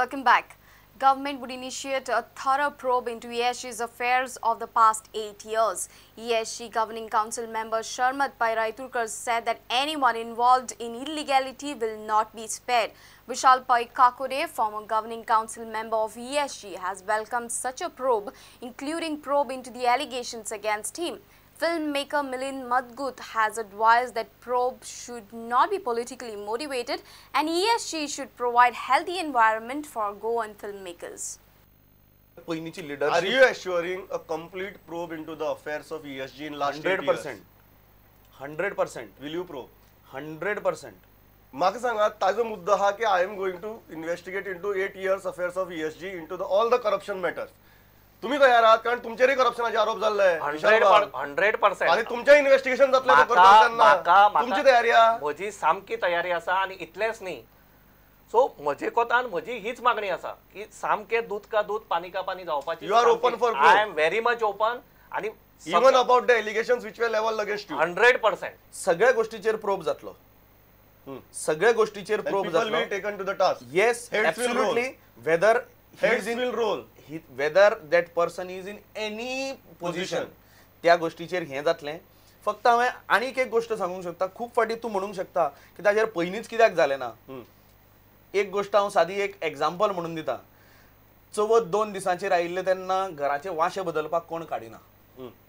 Welcome back. Government would initiate a thorough probe into ESG's affairs of the past 8 years. ESG Governing Council member Sharmad Pai Raiturkar said that anyone involved in illegality will not be spared. Vishal Pai Kakode, former Governing Council member of ESG, has welcomed such a probe, including probe into the allegations against him. Filmmaker Milind Madgut has advised that probe should not be politically motivated and ESG should provide healthy environment for Goan filmmakers. Are you assuring a complete probe into the affairs of ESG in last 8 years? 100%. Will you probe? 100%. म्हाका सांगा ताजो मुद्दो आहा की I am going to investigate into 8 years affairs of ESG into the all the corruption matters. तुम्ही तयार आहात कारण तुमचेरय करप्शनाचे आरोप जाल्ले 100% आणि तुमचे इन्व्हेस्टिगेशन जातले तुमची तयारी आहा? म्हजी सामकी तयारी आसा आनी इतलेंच न्ही, सो म्हजे कोतान म्हजी हीच मागणी आसा की सामके दूध का दूध पानी का पानी जावपाची. You are open for I am very much open आनी even about the allegations which were levelled against you 100% सगळ्या गोष्टीचेर प्रोब जातलो, सगळ्या गोष्टीचेर प्रोब जातलो. People will taken to the task. Yes, absolutely. Whether heads will roll, whether that person is in any position, त्या गोष्टीचेर हें जातलें. फक्त हांवें आनीक एक गोष्ट सांगूंक शकता, खूब फावटी तूं म्हणूंक शकता की ताजेर पयलींच कित्याक जालें ना. एक गोष्ट हांव सादी एक एग्जाम्पल म्हणून दिता. चवथ 2 दिसांचेर आयिल्ले तेन्ना घराचे वाशे बदलपाक कोण काडिना.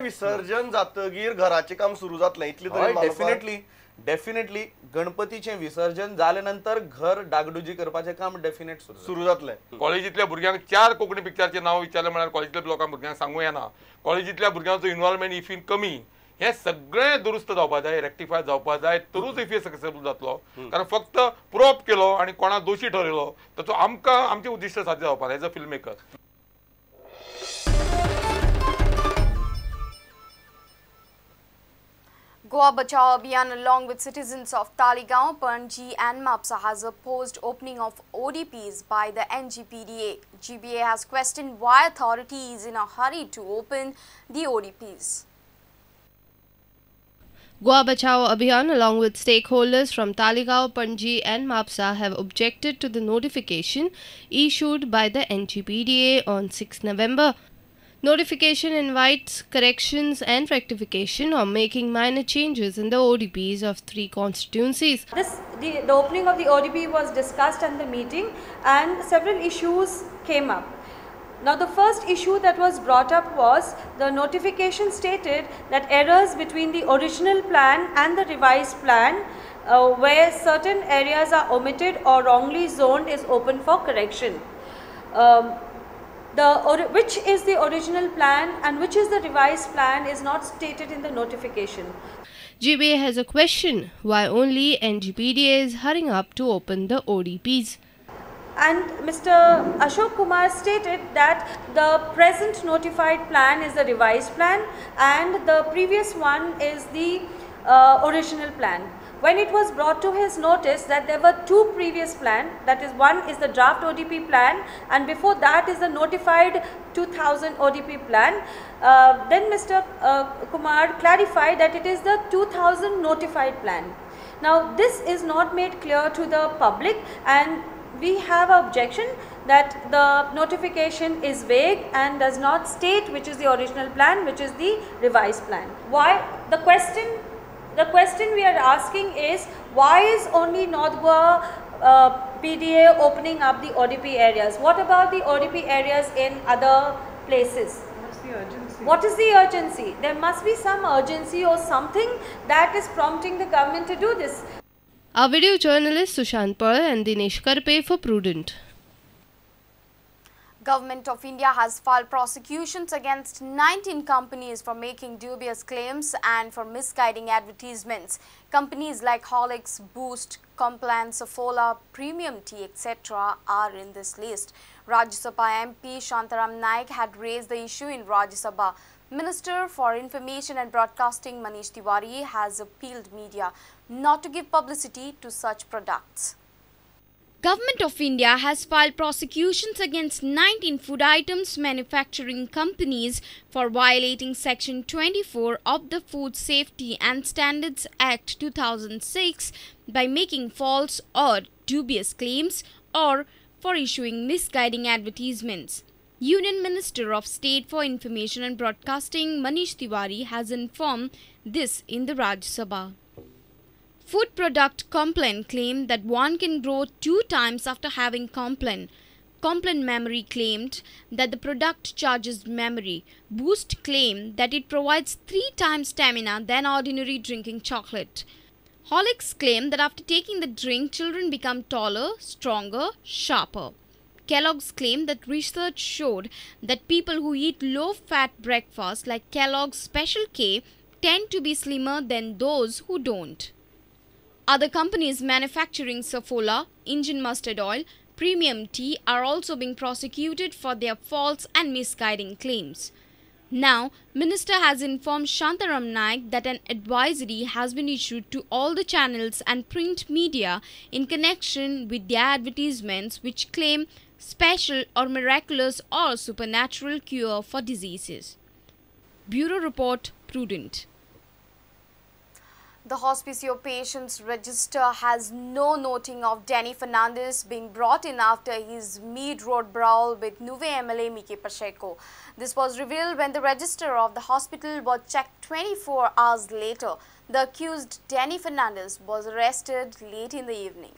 विसर्जन जातगीर घराचें काम सुरू जातलें इतलें तरी डेफिनेटली. डेफिनेटली गणपतीचें विसर्जन जाले नंतर घर डागडुजी करपाचें काम डेफिनेट सुरू जातलें. कॉलेजींतल्या भुरग्यांक 4 कोंकणी पिक्चराचें नांव विचारलें म्हळ्यार कॉलेजींतल्या लोकांक भुरग्यांक सांगूं येना. कॉलेजींतल्या भुरग्यांचो इनवॉल्वमेंट इफीन कमी, हें सगळें दुरुस्त जावपा जाय, रेक्टिफाय जावपा जाय, तरूच इफी सक्सेसफूल जातलो. कारण फक्त प्रोप केलो आनी कोणा दोशी ठरयलो ताचो आमकां आमचें उद्दिश्ट साध्य जावपा ना as a film maker. Goa Bachao Abhiyan along with citizens of Taleigao, Panji and Mapsa has opposed opening of ODPs by the NGPDA. GBA has questioned why authority is in a hurry to open the ODPs. Goa Bachao Abhiyan along with stakeholders from Taleigao, Panji and Mapsa have objected to the notification issued by the NGPDA on 6 November. Notification invites corrections and rectification or making minor changes in the ODPs of 3 constituencies. The opening of the ODP was discussed in the meeting and several issues came up. Now the first issue that was brought up was the notification stated that errors between the original plan and the revised plan where certain areas are omitted or wrongly zoned is open for correction. Which is the original plan and which is the revised plan is not stated in the notification. GBA has a question why only NGPDA is hurrying up to open the ODPs. And Mr. Ashok Kumar stated that the present notified plan is the revised plan and the previous one is the original plan. When it was brought to his notice that there were 2 previous plans, that is one is the draft ODP plan and before that is the notified 2000 ODP plan, then Mr. Kumar clarified that it is the 2000 notified plan. Now this is not made clear to the public and we have an objection that the notification is vague and does not state which is the original plan, which is the revised plan. Why? The question we are asking is, why is only North Goa PDA opening up the ODP areas? What about the ODP areas in other places? What's the urgency? What is the urgency? There must be some urgency or something that is prompting the government to do this. Our video journalist Sushant Pearl and Dinesh Karpe for Prudent. Government of India has filed prosecutions against 19 companies for making dubious claims and for misguiding advertisements. Companies like Horlicks, Boost, Complan, Saffola, Premium Tea, etc. are in this list. Rajya Sabha MP Shantaram Naik had raised the issue in Rajya Sabha. Minister for Information and Broadcasting Manish Tiwari has appealed media not to give publicity to such products. Government of India has filed prosecutions against 19 food items manufacturing companies for violating Section 24 of the Food Safety and Standards Act 2006 by making false or dubious claims or for issuing misguiding advertisements. Union Minister of State for Information and Broadcasting Manish Tiwari has informed this in the Rajya Sabha. Food product Complan claimed that one can grow 2 times after having Complan. Complan Memory claimed that the product charges memory. Boost claimed that it provides 3 times stamina than ordinary drinking chocolate. Horlicks claimed that after taking the drink, children become taller, stronger, sharper. Kellogg's claimed that research showed that people who eat low-fat breakfast like Kellogg's Special K tend to be slimmer than those who don't. Other companies manufacturing Saffola, Indian mustard oil, Premium Tea are also being prosecuted for their false and misguiding claims. Now, Minister has informed Shantaram Naik that an advisory has been issued to all the channels and print media in connection with their advertisements which claim special or miraculous or supernatural cure for diseases. Bureau Report, Prudent. The Hospicio Patients Register has no noting of Danny Fernandes being brought in after his mid-road brawl with Nuvem MLA Mickky Pacheco. This was revealed when the register of the hospital was checked 24 hours later. The accused Danny Fernandes was arrested late in the evening.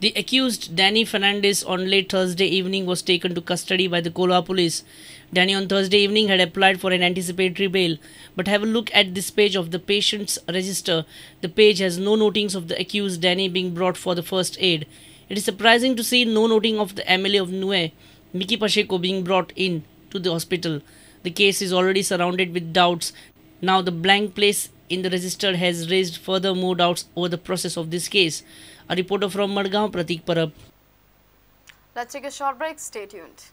The accused Danny Fernandes on late Thursday evening was taken to custody by the Colva police. Danny on Thursday evening had applied for an anticipatory bail. But have a look at this page of the patient's register. The page has no notings of the accused Danny being brought for the first aid. It is surprising to see no noting of the MLA of Nuvem, Mickky Pacheco, being brought in to the hospital. The case is already surrounded with doubts. Now the blank place in the register has raised further more doubts over the process of this case. A reporter from Madgaon, Pratik Parab. Let's take a short break. Stay tuned.